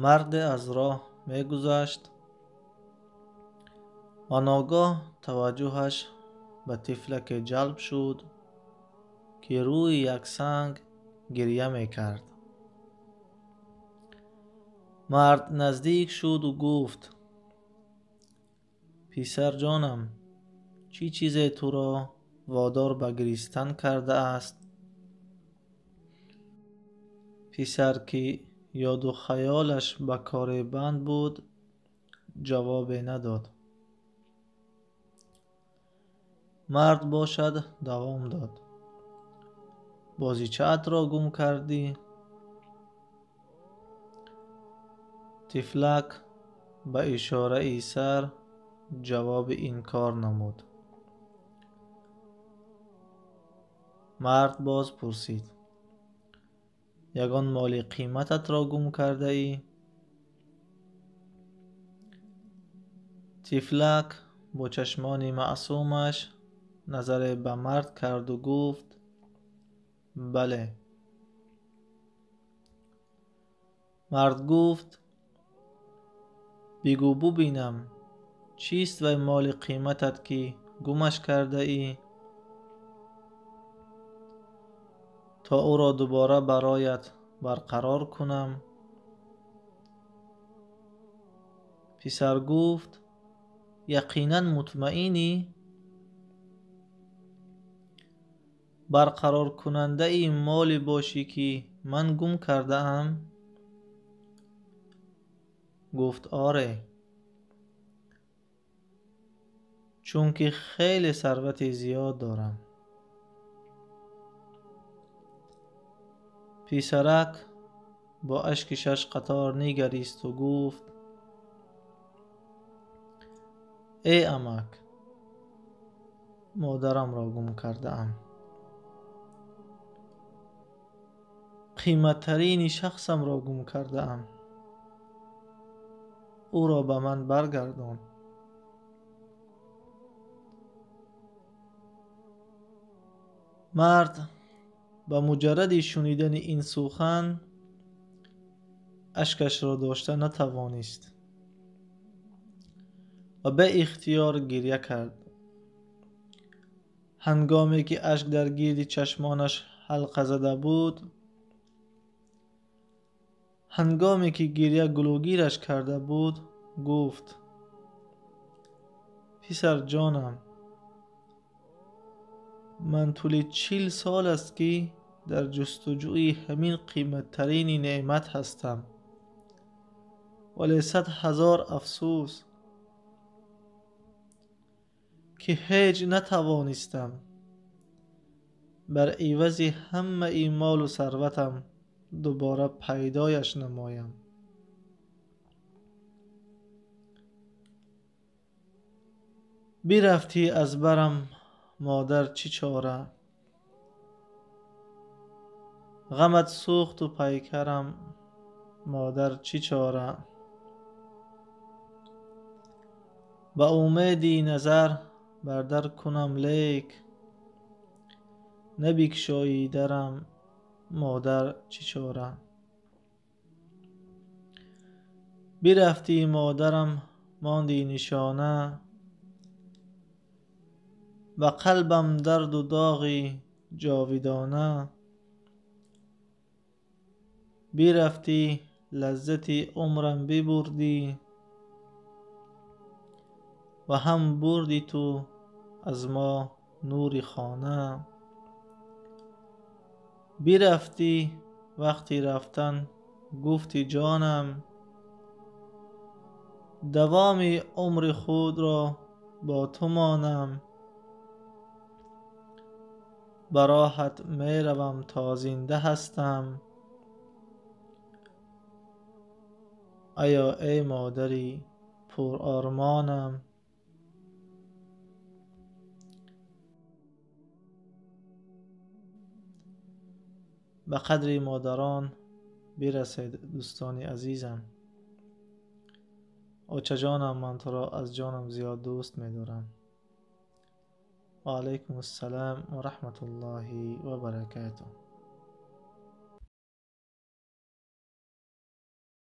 Марде аз роҳ мегузашт ва ногоҳ таваҷҷӯҳаш ба тифлаке ҷалб шуд, ки рӯи як санг гиря мекард. Мард наздик шуду гуфт: писарҷонам, чӣ чизе туро водор ба гиристан кардааст? Писар, ки ёду хаёлаш ба коре банд буд, ҷавобе надод. Мард бошад давом дод: бозичаатро гум кардӣ? Тифлак ба ишораи сар ҷавоби инкор намуд. Мард боз пурсид: ягон моли қимататро гум кардаӣ? Тифлак бо чашмони маъсумаш назаре ба мард карду гуфт: бале. Мард гуфт: бигӯ бубинам, чист вай моли қиматат, ки гумаш кардаӣ, то ӯро дубора бароят барқарор кунам? Писар гуфт: яқинан мутмаинӣ? Барқароркунандаи моле бошӣ, ки ман гум кардаам? Гуфт: оре, чунки хеле сарвати зиёд дорам. Писарак бо ашки шаш қатор нигаристу гуфт: эй амак, модарамро гум кардаам. Қиматтарини шахсамро гум кардаам. Ӯро ба ман баргардон. Мард ба муҷарради шунидани ин сухан ашкашро дошта натавонист ва беихтиёр гиря кард. Ҳангоме ки ашк дар гирди чашмонаш ҳалқа зада буд, ҳангоме ки гиря гулӯгираш карда буд, гуфт: писарҷонам, ман тӯли 40 сол аст, ки дар ҷустуҷӯи ҳамин қиматтарини неъмат ҳастам, вале 100 000 афсӯс, ки ҳеҷ натавонистам бар ивази ҳамаи молу сарватам дубора пайдояш намоям. Бирафтӣ аз барам, модар, чӣ чора? Ғамат сӯхту пайкарам, модар, чӣ чора? Ба умеди назар бар дар кунам, лек набикшоӣ дарам, модар, чӣ чора? Бирафтӣ модарам, монди нишона, ба қалбам дарду доғи ҷовидона. Бирафтӣ, лаззати умрам бибурдӣ ва ҳам бурдӣ ту аз мо нури хона. Бирафтӣ, вақти рафтан гуфти ҷонам, давоми умри худро бо ту монам. Ба роҳат меравам то зинда ҳастам, аё эй модари пурормонам. Ба қадри модарон бирасед, дӯстони азизам. Очаҷонам, ман туро аз ҷонам зиёд дӯст медорам. Ва алайкум ассалом ва раҳматуллоҳи ва баракатуҳ.